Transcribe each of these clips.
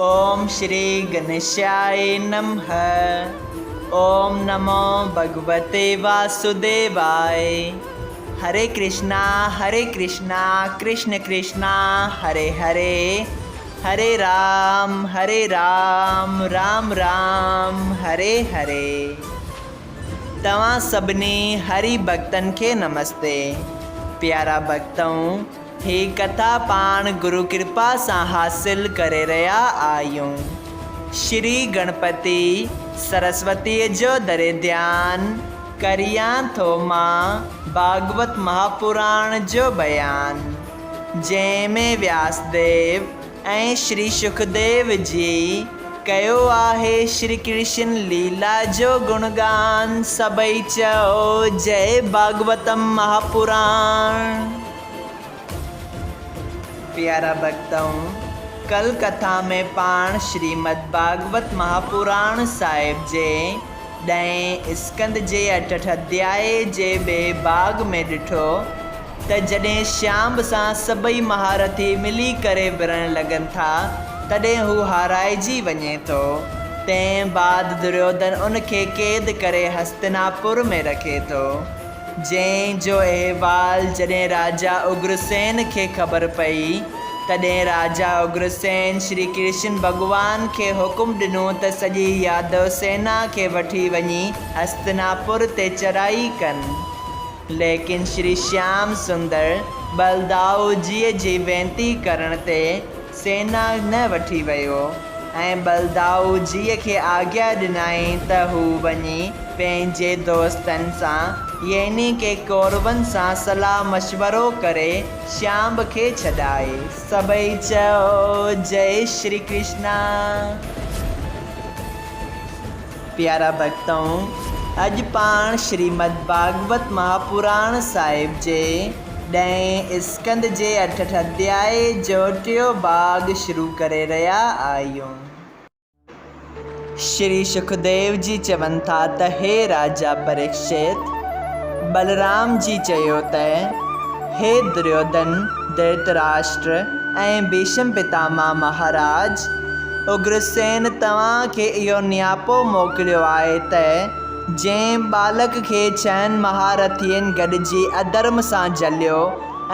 اوم شري گنيشاء نمه اوم نمو ڀڳوتي واسوديواء هري ڪرشنا هري ڪرشنا ڪرشن ڪرشنا هري هري هري رام هري رام رام رام هري هري. توهان سڀني هري ڀڳتن کي نمستي. پيارا ڀڳتؤ! هي ڪٿا پاڻ گرو ڪرپا سان حاصل ڪري رهيا آهيون. شري گڻپتي سرسوتيء جو دري ڌيان ڪريان ٿو مان ڀاڳوت مهاپراڻ جو بيان، جنهن ۾ وياسديو ۽ شري شڪديو جي ڪيو آهي شري ڪرشن ليلا جو گڻگان سڀئي چئو جئي ڀاڳوتم مهاپراڻ. پيارا ڀڳتؤ! ڪل ڪٿا ۾ پاڻ شريمد ڀاڳوت مهاپراڻ صاحب جي ڏهين اسڪنڌ جي اٺٺ اڌيائي جي ٻئي ڀاڳ ۾ ڏٺو ته جڏهن شيام سان سڀئي مهارٿي ملي ڪري وڙهڻ لڳن ٿا، تڏهن هو هارائجي وڃي ٿو. تنهن بعد دريوڌن ان کي قيد ڪري هستناپور ۾ رکي ٿو. جنهن جو احوال جڏهن راجا اگرسين کي خبر پئي، تڏهن راجا اگرسين شري ڪرشن ڀڳوان کي حڪم ڏنو ته سڄي يادو سينا کي وٺي وڃي هستناپور تي چڙهائي ڪن. ليڪن شري شيام سندر بلدائو جيء جي وينتي ڪرڻ تي سينا نه وٺي ويو ۽ بلدائو جيء کي آگيا ڏنائين ته هو وڃي پنهنجي دوستن سان يعني ڪي ڪورون سان صلاح مشورو ڪري شيام کي ڇڏائي. سڀئي چئو جئي شري ڪرشنا. پيارا ڀڳتؤ! اڄ پاڻ شريمد ڀاڳوت مهاپراڻ صاحب جي ڏهين اسڪنڌ جي اٺٺ اڌيائي جو ٽيون ڀاڳ شروع ڪري رهيا آهيون. شري شڪديو جي چون ٿا ته هي راجا پريڪشت! بلرام جي چيو ته هي دريوڌن، ڌرتراشٽر ۽ ڀيشم پتاماه مهاراج! اگرسين توهان کي اهو نياپو موڪليو آهي ته جنهن ٻالڪ کي ڇهن مهارٿين گڏجي اڌرم سان جهليو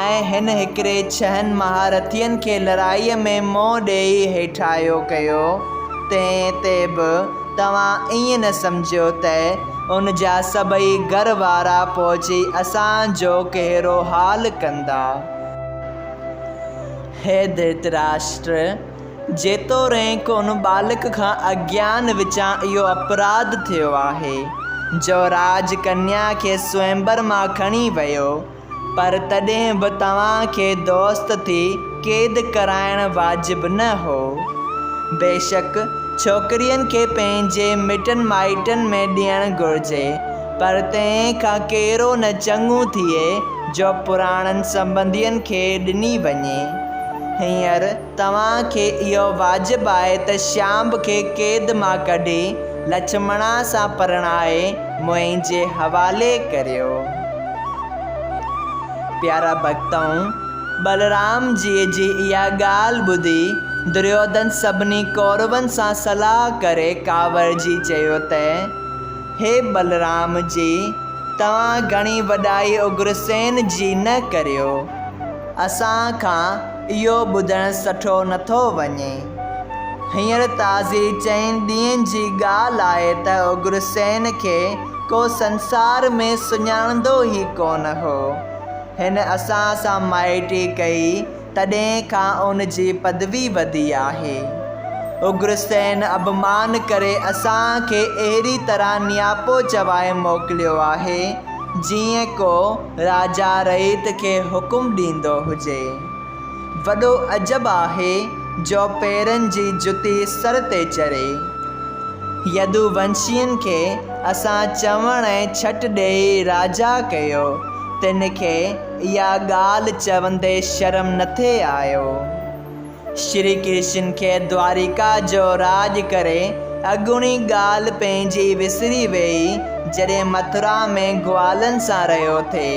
۽ هن هڪڙي ڇهن مهارٿين کي لڙائيء ۾ منهن ڏيئي هيٺاهيو ڪيو، تنهن تي به توهان ائين نه سمجهيو ته ان جا سڀئي گهر وارا پهچي اسان جو ڪهڙو حال ڪندا. هي ڌرتراشٽر! جيتوڻيڪ ان ٻالڪ کان اگيان وچان اهو اپراڌ ٿيو آهي، جو راج ڪنيا کي سوئمبر مان کڻي ويو، پر تڏهن به توهان کي دوست ٿي قيد ڪرائڻ واجب نه هو. بيشڪ ڇوڪرين کي پنهنجي مٽن مائٽن ۾ ڏيڻ گهرجي، پر تنهن کان ڪهڙو نه چڱو ٿئي جو پراڻن سنٻنڌين کي ڏني وڃي. هينئر توهان کي اهو واجب آهي ته شيام کي قيد مان ڪڍي لڇمڻا سان پرڻائي منهنجي حوالي ڪريو. پيارا ڀڳتؤ! بلرام جيء جي اها ڳالهه ٻڌي دريوڌن سڀني ڪورون سان صلاح ڪري ڪاوڙجي چيو ته، هي بلرام جي! توهان گهڻي وڏائي اگرسين جي نه ڪريو. اسان کان اهو ٻڌڻ سٺو نٿو وڃي. هينئر تازي چئن ڏينهن جي ڳالهه آهي ته اگرسين کي ڪو سنسار ۾ سڃاڻندو ئي ڪونه هو. هن اسان سان مائٽي ڪئي، تڏهن کان ان جي پدوي وڌي آهي. اگرسين اڀمان ڪري اسان کي اهڙي طرح نياپو چوائي موڪليو آهي، جيئن ڪو راجا رعيت کي حڪم ڏيندو هجي. وڏو عجب آهي جو پيرن جي جتي سر تي چري. يدو ونشين کي اسان چوڻ ۽ ڇٽ ڏيئي راجا ڪيو، تن کي اها ڳالهه چوندي شرم نٿي آيو. شري ڪرشن کي دواريڪا جو راڄ ڪري اڳوڻي ڳالهه پنهنجي وسري ويئي جڏهن مٿرا ۾ گوالن سان رهيو ٿي.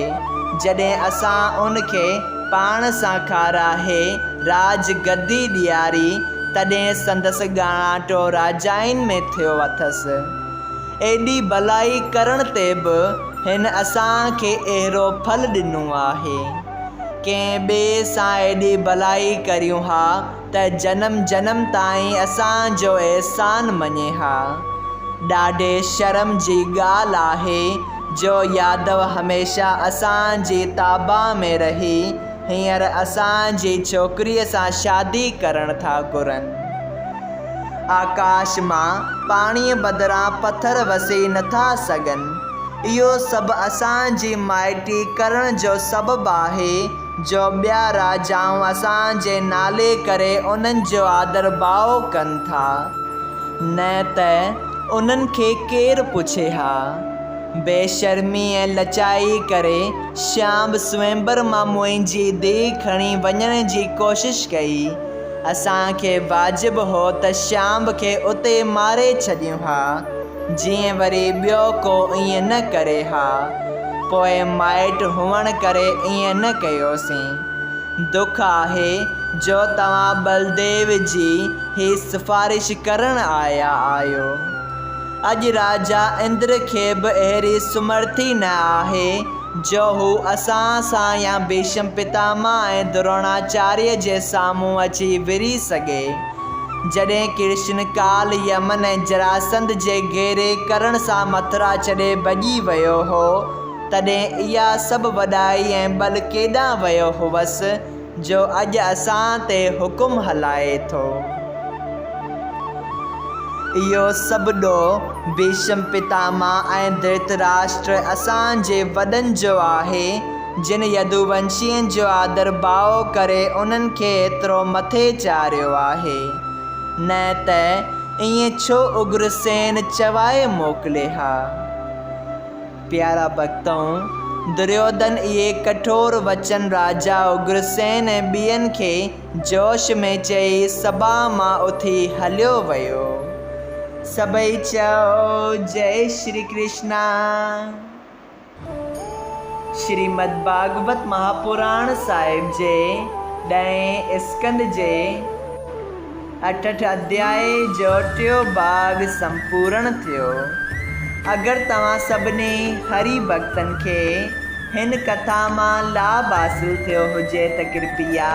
جڏهن اسان ان کي پاڻ سان کاراهي راڄ گدي ڏياري تڏهن سندس ڳاڻاٽو راجائن ۾ ٿيو اٿس. ايڏي ڀلائي ڪرڻ تي به هن اسان کي اهڙو ڦل ڏنو آهي. ڪنهن ٻئي سان ايڏي ڀلائي ڪريون ها ته جنم جنم تائين اسان جو احسان مڃي ها. ڏاڍي شرم جي ڳالهه آهي جو يادو هميشه اسان جي تابع ۾ رهي هينئر اسان جي ڇوڪريء سان شادي ڪرڻ ٿا گهرن. آڪاش مان پاڻيء بدران پٿر وسي نٿا سگهن. اهو سڀ اسان جي مائٽي ڪرڻ جو سبب آهي جو ٻيا راجائون اسان جي نالي ڪري انهن جو آدرڀاء ڪن ٿا. نه ته انهن کي ڪير پڇي ها. بيشرمي ۽ لچائي ڪري شيام سوئمبر مان منهنجي ڌيء کڻي وڃڻ جي ڪوشش ڪئي. اسان کي واجب هو ته شيام کي اتي ماري ڇڏيون ها، جيئن وري ٻيو ڪو ائين نه ڪري ها. پوء مائٽ هئڻ ڪري ائين نه ڪيوسين. دک آهي جو توهان ٻلديو جي هي سفارش ڪرڻ آيا آهيو. اڄ راجا اندر کي به اهڙي سمرٿي نه آهي جو هو اسان سان يا ڀيشم پتامه ۽ دروناچاريه جي سامهون اچي وڙهي سگهي. جڏهن ڪرشن ڪال يمن ۽ جراسنڌ جي گهيري ڪرڻ سان مٿرا ڇڏي ڀڄي ويو هو، تڏهن اها سڀ وڏائي ۽ ٻل ڪيڏانهن ويو هوس، جو اڄ اسان تي حڪم هلائي ٿو. اهو سڀ ڏوهه ڀيشم پتامه ۽ ڌرتراشٽر اسان جي وڏن جو آهي، جن يدوونشين جو آدر ڀاء ڪري انهن کي ايترو مٿي چاڙهيو آهي. نه ته ائين ڇو اگرسين چوائي موڪلي ها. پيارا ڀڳتؤ! دريوڌن اهي ڪٺور وچن راجا اگرسين ۽ ٻين کي جوش ۾ چئي سڀا مان اٿي هليو ويو. سڀئي چئو، جئي شري ڪرشنا! شريمد ڀاڳوت مهاپراڻ صاحب جي ڏهين اسڪنڌ جي اٺهٺ اڌيائي جو ٽيون ڀاڳ سمپورڻ ٿيو. اگر توهان سڀني هري ڀڳتن کي هن ڪٿا مان لاڀ حاصل ٿيو هجي ته ڪرپيا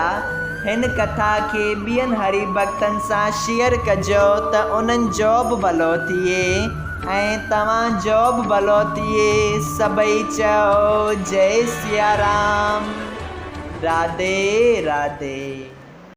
هن ڪٿا کي ٻين هري ڀڳتن سان شيئر ڪجو ته انهن جو به ڀلو ٿئي ۽ توهان جو به ڀلو ٿئي. سڀئي چئو جئي سيارام. راڌي راڌي.